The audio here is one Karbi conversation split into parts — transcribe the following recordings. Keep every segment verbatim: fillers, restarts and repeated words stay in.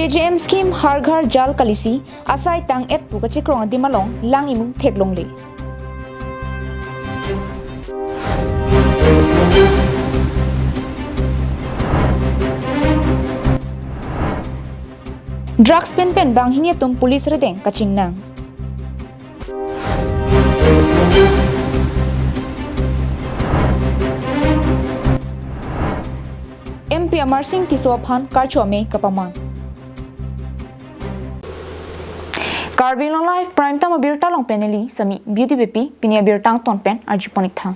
J J M scheme Har Ghar Jal kalisi asai tang-et pu kachekrong adim along lang imu theklongle. Drugs pen pen banghini atum police rideng kachingnang. M P Amarsing Tisso aphan karcho amei kapaman. Karbi Anglong Live Prime Time abirta along pen neli Sami Beauty Beypi, pini abirta angton pen arjupon-ik tha.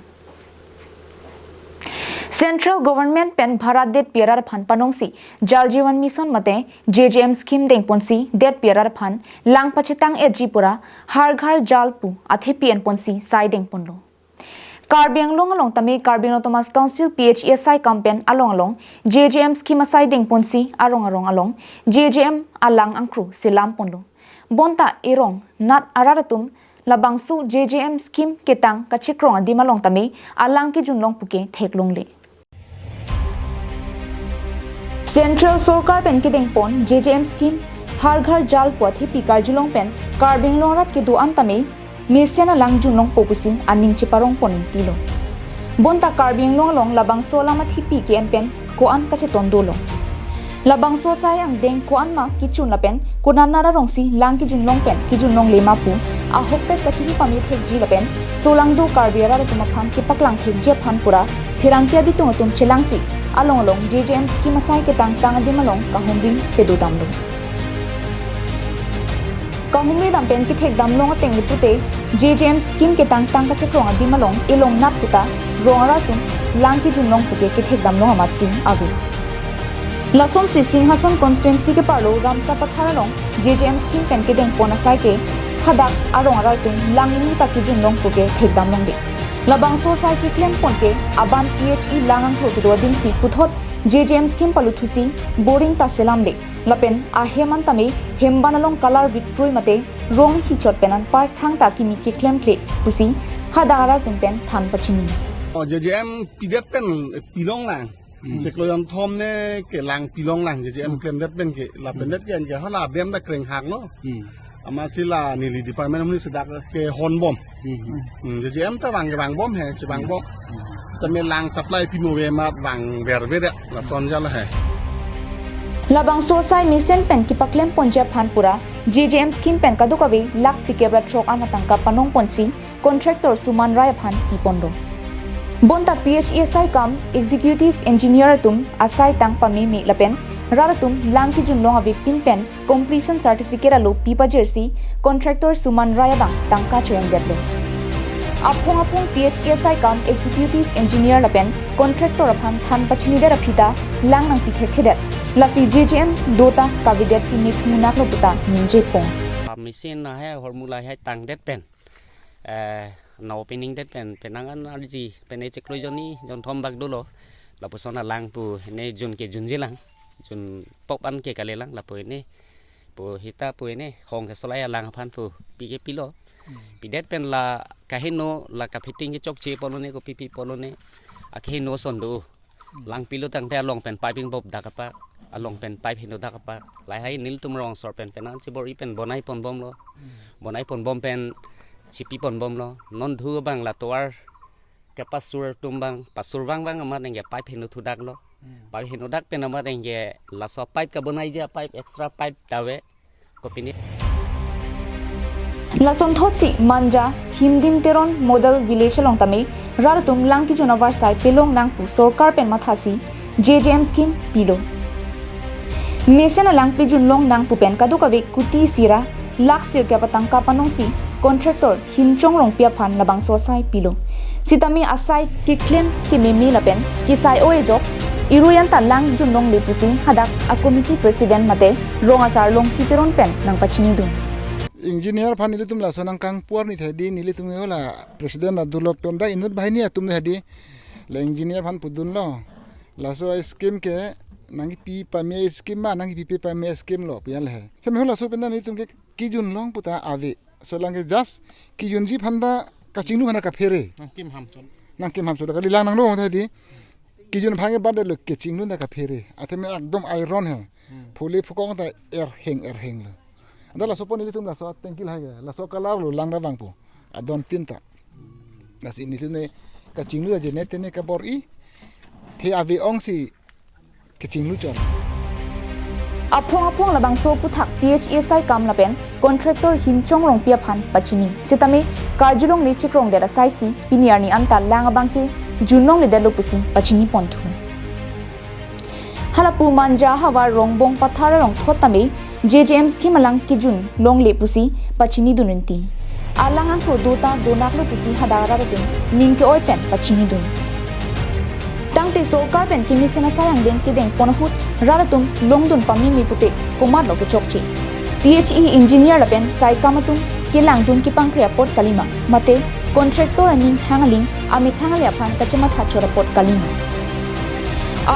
Central Government pen Bharat detpi arat aphan panongsi Jal Jeevan Mission mate J J M scheme dengponsi detpi arat aphan lang pachetang-etji pura Har Ghar Jal pu athepi enponsi sai dengponlo. Karbi Anglong along tame Karbi Anglong Autonomous Council P H E asai kam pen along along J J M scheme asai dengponsi arong arong along J J M alang angkru selamponlo. Bonta erong nat arat atum labangso J J M scheme ketang kachekrong adim along tame alang kejunlong puke theklongle. Central Sorkar pen kedengpon J J M scheme Har Ghar Jal pu athepi karjulong pen Karbi Anglong arat kedo-an tame mesen alang junlongpo pusi aning cheparongpon intilo. Bonta Karbi Anglong along labangso alam athepi ke-en pen ko-an kacheton dolo? Labangso asai angdeng ko-an ma kechun lapen konat nat arongsi lang kejunlong pen kejunlongle ma pu ahokpet kachini pame thekji lapen solangdo Karbi arat atum aphan kepaklang thekji aphan pura pherangke abitung atum chelangsi along along J J M scheme asai ketang tang adim along kahumri pedodamlo. Kahumri dam pen kethekdamlong ateng le pute J J M scheme ketang tang kachekrong adim along elong nat puta rong arat atum lang kejunlong puke kethekdamlong amatsi ave. Lasonsi Singhason constituency keparlo Ramsa Pathar along J J M scheme pen kedengpon asai ke hadak arong arat atum lang imu ta kejunlong puke thekdamlongle. Labangso asai keklempon ke aban P H E lang angkru kedo adimsi puthot J J M scheme paluthusi boring ta selamle. Lapen ahem an tame hemban along kalar vitrui mate rong hichot pen anpar thangta kimi keklemkle pusi hadak arat atum pen than pachini. Oh, J J M pidet pen pilonglang. Hmm. Chiklo jonthom ne ke lang pilonglang, J J M Hmm. klemdet pen ke, lapen Hmm. det ke, ke hala dem da krenghaklo. Hmm. Amatsi la neli department amonit si dak kehonbom. Hmm. Hmm, J J M ta vang, vangbom he, chevangbom. Hmm. Same lang supply pimo ave amat vangverve de, lason jala he. Labangso asai mesen pen kepaklemponji aphan pura J J M scheme pen kadokave lakh phlikep ra throk an atangka panongponsi contractor Suman Rai aphan piponlo. Bonta P H E asai kam executive engineer atum asai tang pameme lapen rat atum lang kejunlong avepin pen completion certificate alopi pajirsi contractor Suman Rai abang tangka choyangdetlo. Aphong aphong P H E asai kam executive engineer lapen contractor aphan than pachinidet aphi ta lang nangpi thekthedet. Lasi J J M do ta kavedetsi methungnaklo puta ningjepon. A machine na hai hormu lahai tangdet pen. Eh, na opening det pen, penang an arji, pen e chiklo jonni, jonthom bak dolo. Lapuson alang pu, ne jun ke junji lang. Jun pok an ke kalelang, lapu ne. Pu hita pu ne, hong ke solai alang aphan pu, pi ke pilo. Hmm. Pidet pen la kaheno, la kaphiting ke chokche polo ne, kopi pi polo ne. Akaheno ason do. Lang pilo tangte along pen piping bob dak apa, along pen pipe heno dak apa. Lahai nelitum rong asor pen penang chibor-i pen bonai ponbomlo. Hmm. Bonai ponbom pen chipi ponbomlo. Non dhu abang la tovar kepasur atum abang, pasur vangvang amat nengke pipe heno thudaklo. Hmm. Pipe heno dak pen amat nengke laso pipe kabonaiji pipe, extra pipe ta ave. Kopine. Lasonthotsi Manja, Himdim Teron Model Village along tame rat atum lang kejun avarsai pelong nang pu sorkar pen mathasi J J M scheme pilo. Mesen alang pejunlong nang pu pen kadokave kuti sira lakh sirkep atangka panongsi contractor Hinchong Rongpi aphan labangso asai pilo. Sitame asai keklem kememe lapen kesai o-ejok, irui anta lang junlongle pusi hadak a committee president mate rong asar Longki Teron pen nangpachinidun. Engineer aphan nelitum laso nangkangpu arni thedi, nelitum ke la president la dulok pen dak inut banghini atum thedi, la engineer aphan pudunlo. Laso a scheme ke nangkipi pame scheme ma, nangkipipe pame scheme lo pu an le he. Seme ho laso pen ta nelitum ke kejunlong puta ave. Solangke just kejunji aphan ta kachinglu aphan ta kaphere. Nangkim hamchot. Nangkim hamchot. Kali lang nanglo thedi. Kejun aphan ke bade lo kechinglu ta kaphere. Athema ekdom iron he. Hmm. Phule phukong ta erheng erheng lo. Anta laso pon ilitum laso tengkil hai ke. Laso color lo lang ra vangpo. Adon tin ta. Lasi ilitum ne kachinglu ta jenet ne kabor-i. The ave-ong si kachinglu chot. Aphong aphong labangso aputhak P H E asai kam lapen contractor Hinchong Rongpi aphan pachini. Sitame karjulong le chikrong det asai si pini arni anta lang abang ke junlong le detlo pusi pachini ponthu. Hala pu Manja havar Rongbong Pathar along thot tame J J M scheme alang kejun longle pusi pachini dun rinti. Alang angkro do ta donak lo pusi hadak rat atum ning ke-oi pen pachini dun. Tangte sorkar pen kemesen asai angdeng kedeng pon ahut rat atum longdun pameme pute komat lo kechokche. P H E engineer lapen sai kam atum kelangdun kepangkre apot kalima. Mate contractor aning hang aling amethang ale aphan kachematha chot apot kalima.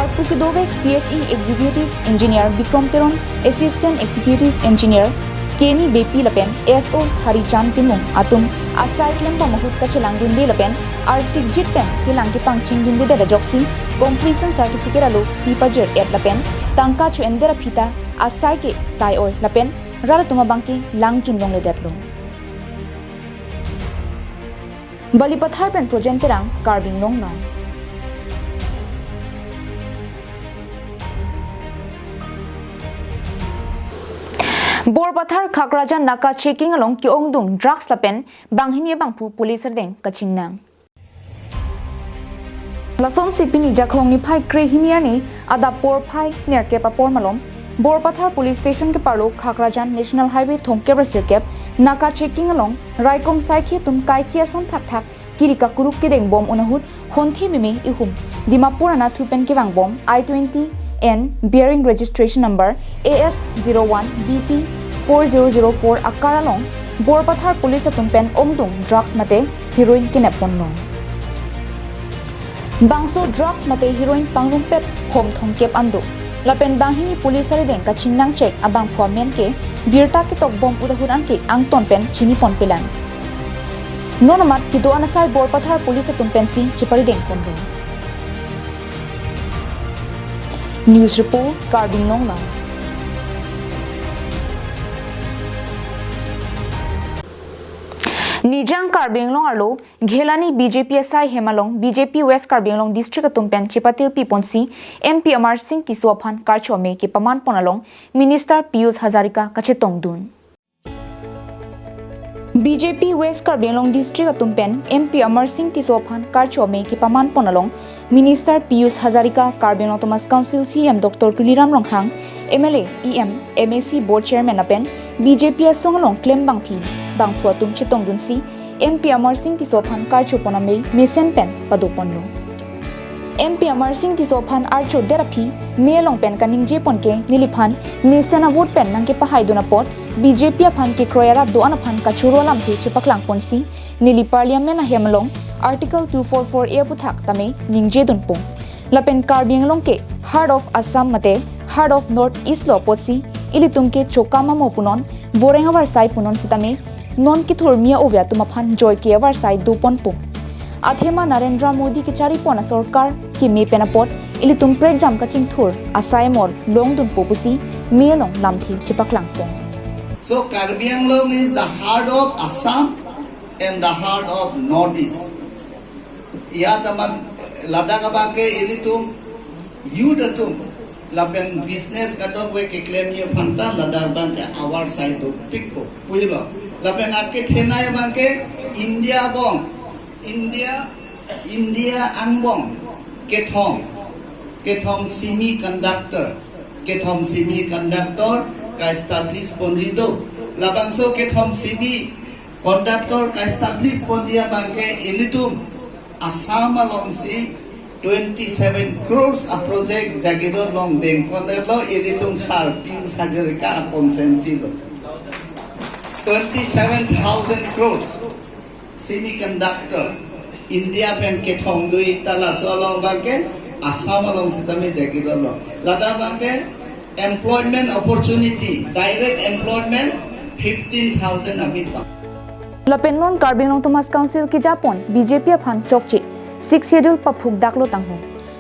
Arpu kedovek P H E Executive Engineer Bikrom Teron, Assistant Executive Engineer Kenny Beypi lapen S O Harichand Timung atum asai klem pamahut kachelangdunde lapen arsikjit pen kelang kepangchingdunde det ajoksi completion certificate alo pi pajir-et lapen tangka cho-en det aphi ta asai ke sai-oi lapen rat atum abang ke lang junlong le detlo. Balipathar pen Projen Terang, Karbi Anglong Live. Borpathar Khakrajan Naka checking along ke-ongdung drugs lapen banghini abangphu police ardeng kachingnang. Lasonsi pini Jakhong niphai krehini arni adap porphai nerkep apor malom Borpathar Police Station keparlo Khakrajan National Highway thomkep ra sirkep Naka checking along raikom saikhi atum kaike ason thakthak kiri kakuruk kedeng bom un ahut honthe meme ihum Dimapur anatthu pen kevang bom I twenty N bearing registration number A S zero one B P four zero zero four akar along Borpathar Police atum pen ongdung drugs mate heroin kenep ponlong. Bangso drugs mate heroin pangrumpet hom thomkep an do. Lapen banghini police arideng kachingnang chek abangphu amen ke birta ketok bom un ahut anke angton pen chini ponpelang. Non amat kedo-an asai Borpathar police atum pensi cheparideng ponlo. News report, Karbi Anglong Live. Nijang Karbi Anglong arlo Ghelani B J P asai hem along B J P West Karbi Anglong District atum pen chepatirpi ponsi M P Amarsing Tisso aphan karcho ame kepaman pon along Minister Piyush Hazarika kachetongdun. B J P West Karbi Anglong District atum pen M P Amarsing Tisso aphan karcho ame kepaman pon along Minister Piyush Hazarika, Karbi Anglong Autonomous Council C E M Doctor Tuliram Ronghang, M L A, E M, M A C Board Chairman lapen B J P asong along klem bangphi bangphu atum chetongdunsi M P Amarsing Tisso aphan karcho pon ame mesen pen pado ponlo. M P Amarsing Tisso aphan archo det aphi me along pen kaningje pon ke neliphan mesen avote pen nangkepahaidun apot B J P aphan kekroi arat do-an aphan kachoro alamthe chepaklang ponsi neli Parliament ahem along Article two four four A aputhak tame ningjedunpo. Lapen Karbi Anglong ke Heart of Assam mate Heart of North East lo apotsi ilitum ke chokam amo punon, voreng avarsai punon sitame non kethurmi a-ove atum aphan joike avarsai doponpo. Athema Narendra Modi kechari pon asorkar keme pen apot ilitum prekjam kachingthur asai amor longdunpo pusi me along lamthe chepaklang pon. So Karbi Anglong is the heart of Assam and the heart of Northeast. Iyat amat ladak abangke ilitum youth atum lapen business kadokave keklem ye phanta ladak abangke avarsai dopikpo puilo. Lapen akethenei abangke India angbong, India, India angbong kethom, kethom semiconductor, kethom semiconductor ka-establish ponri do. Labangso kethom semi conductor ka-establish ponji abangke ilitum Assam alongsi twenty-seven crores a-project Jagiroad along dengpon lo ilitum Sir Piyush Hazarika a-constituency lo. Twenty-seven thousand crores semiconductor India pen kethom dui ta laso along abangke Assam along sitame Jagiroad along. Ladak abangke employment opportunity, direct employment fifteen thousand abit bang. Lapen non Karbi Anglong Autonomous Council kejapon B J P aphan chokche Sixth Schedule paphukdak lo tangho.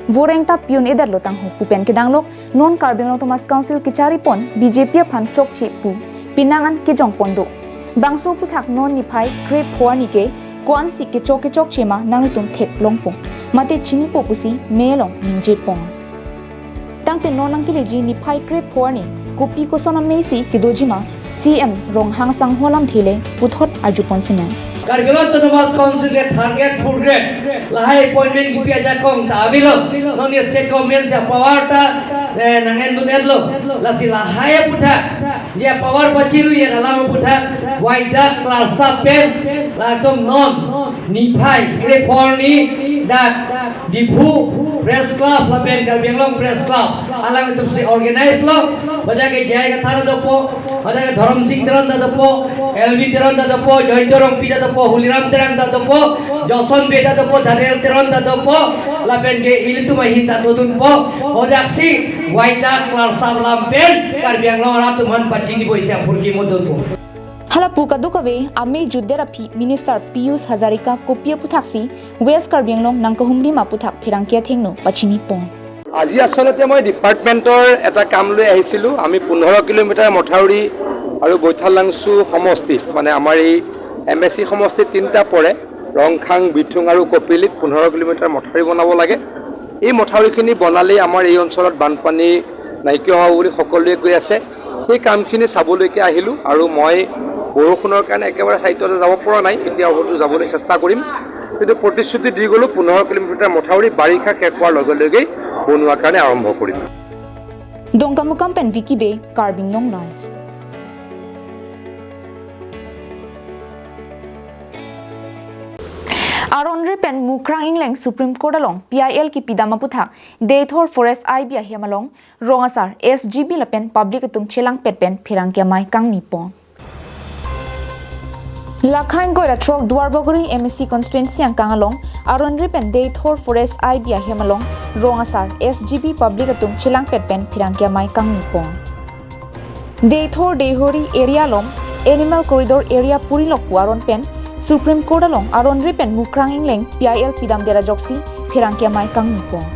Voreng ta pi-un-edetlo tangho pu pen kedang lok, non Karbi Anglong Autonomous Council kechari pon B J P aphan chokche pu penang an kejong pon do. Bangso aputhak non niphai krepho arni ke ko-ansi kechok kechokche ma nanglitum theklongpo, mate chinipo pusi me along ningje pon. Tangte non nangkeleji niphai krepho arni kopi koson amei si kedoji ma, C M Ronghang asangho alamthe le puthot arju pon sinang. Karbi Anglong Autonomous Council ke third grade, fourth grade lahai appointment kipi ajakong ta avelo. Non ke state government si power ta, eh, nang-endun-etlo. Lasi lahai aputhak, ya power pachirui ya alam aputhak, waidak klarsa pen latum non niphai krepho arni dak Diphu Press Club lapen Karbi Anglong Press Club alanglitum si organize lo. Pada ke J I Kathar dopo, pada ke Dhorom Sing Teron ta dopo, L V Teron ta dopo, Joyinto Rongpi ta dopo, Huliram Terang ta dopo, Joson Bey ta dopo, Daniel Teron ta dopo, lapen ke ilitum ahin ta dodunpo. Hadaksi waidak klarsa alam pen Karbi Anglong arat atum aphan pachinipo isi aphurkimo dunpo. Hala pu kadokave amei jutdet aphi Minister Pijush Hazarika kopi aputhaksi West Karbi Anglong nangkahumri ma aputhak pherangke athengno pachini pon. আজি আচলতে মই ডিপাৰ্টমেণ্টৰ এটা কাম লৈ আহিছিলোঁ। আমি পোন্ধৰ কিলোমিটাৰ মথাউৰি আৰু বৈঠাল লাংচু সমষ্টিত, মানে আমাৰ এই এম এ চি সমষ্টিত তিনিটা পৰে, ৰংখাং, বিথুং আৰু কপিলিত পোন্ধৰ কিলোমিটাৰ মথাউৰি বনাব লাগে। এই মথাউৰিখিনি বনালেই আমাৰ এই অঞ্চলত বানপানী নাইকিয়া হ'ব বুলি সকলোৱে কৈ আছে। সেই কামখিনি চাবলৈকে আহিলোঁ আৰু মই বৰষুণৰ কাৰণে একেবাৰে ছাইটলৈ যাব পৰা নাই। এতিয়া হয়তো যাবলৈ চেষ্টা কৰিম, কিন্তু প্ৰতিশ্ৰুতি দি গ'লোঁ, পোন্ধৰ কিলোমিটাৰ মথাউৰি বাৰিষা শেষ হোৱাৰ লগে লগেই বনোৱাৰ কাৰণে আৰম্ভ কৰিম। Dongkamukam pen Vicky Bey, Karbi Anglong Live. Aron Re pen Mukrang Engleng Supreme Court along P I L kipidam aputhak Deithor Forest I B ahem along rong asar, S G B lapen public atum chelangpet pen pherangke amei kangni pon. Lakhang Koilathrok Duarbagori M A C constituency angkang along Aron Re pen Deithor Forest I B ahem along rong asar, S G B public atum chelangpet pen pherangke amei kangni pon. Deithor Deihori area along Animal Corridor area purilok pu aron pen Supreme Court along Aron Re pen Mukrang Engleng P I L pidamdet ajoksi pherangke amei kangni pon.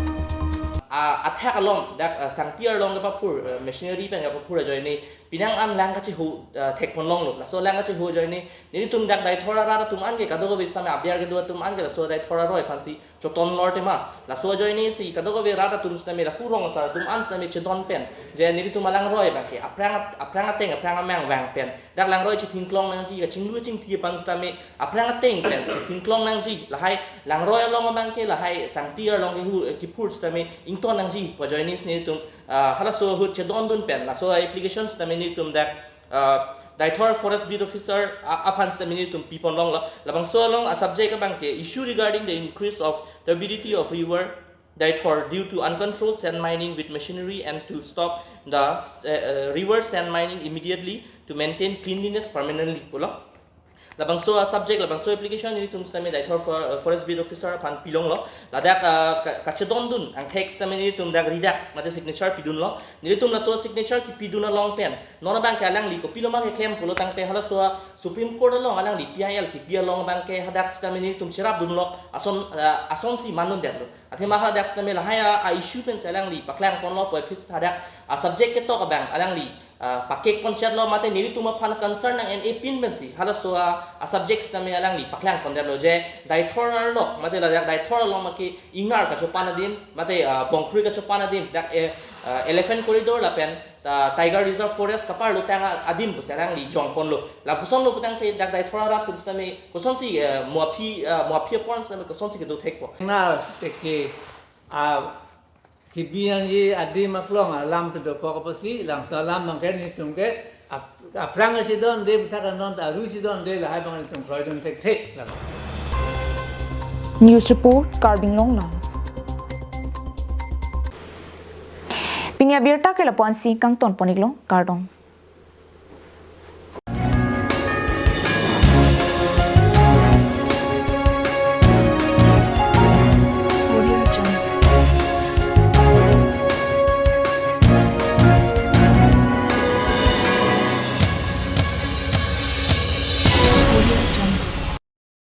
A, athak along dak, a, sangti arlong kapaphur, a, machinery pen kapaphur ajoine penang an lang kacheho, a, thekpon longlo. Laso lang kacheho ajoine nelitum dak Deithor arat atum an ke kadokave sitame abiar kedo atum an ke laso Deithor aroi aphansi choton lor tema. Laso ajoine si kadokave rat atum sitame lapu rong asar atum an sitame chedon pen je nelitum alangroi abang ke aphrang, aphrang ateng aphrang amang vang pen dak langroi chethingklong nangji, kachinglu chingthi aphan sitame aphrang ateng pen chethingklong nangji. Lahai langroi along abang ke lahai sangti arlong ke hu, kiphur sitame ington nangji pu ajoine si nelitum, ah, halaso ahut chedondun pen laso application sitame nelitum dak, ah, Deithor Forest Beat Officer, ah, aphan sitame nelitum pipon longlo. Labangso along a subject abang ke issue regarding the increase of turbidity of river Deithor due to uncontrolled sand mining with machinery and to stop the, uh, uh, river sand mining immediately to maintain cleanliness permanently pulo. Labangso a subject, labangso application nelitum sitame Deithor for, uh, Forest Beat Officer aphan pilonglo. Ladak, uh, ka, kachedondun angthek sitame nelitum dak ridak mate signature pidunlo. Nelitum laso signature kipidun along pen non abang ke alangli kopiloma keklem pulo tangte halaso a Supreme Court along alangli P I L kipi along abang ke hadak sitame nelitum cherapdunlo, ason, ah, asonsi mandundetlo. Athema hadak sitame lahai a, a issue pensi alangli paklang ponlo pu aphi hadak a subject ketok abang alangli, ah, pakek ponchetlo mate nelitum aphan concern nang-en-e pin pensi halaso a, a subject sitame alangli paklang pondetlo je Deithor arlok mate ladak Deithor along ma ke ingnar kachopan adim mate, ah, bongkrui kachopan adim dak, eh, ah, Elephant Corridor lapen ta Tiger Reserve Forest kaparlo tang a, adim pusi alangli jongponlo. Lapuson lo putangte dak Deithor arat atum sitame kosonsi, eh, muaphi, eh, muaphi apon sitame kosonsi kedo thekpo. Na teke a kibi nangji adim aklong alam kedopo apotsi labangso alam abang ke nelitum ke ap-, aphrang si donde, aputhak non ta aru si donde, lahai abang nelitum kroidun thekthe. News report, Karbi Anglong Live. Pini abirta ke lapu-ansi kangton pon-iklo, kardom.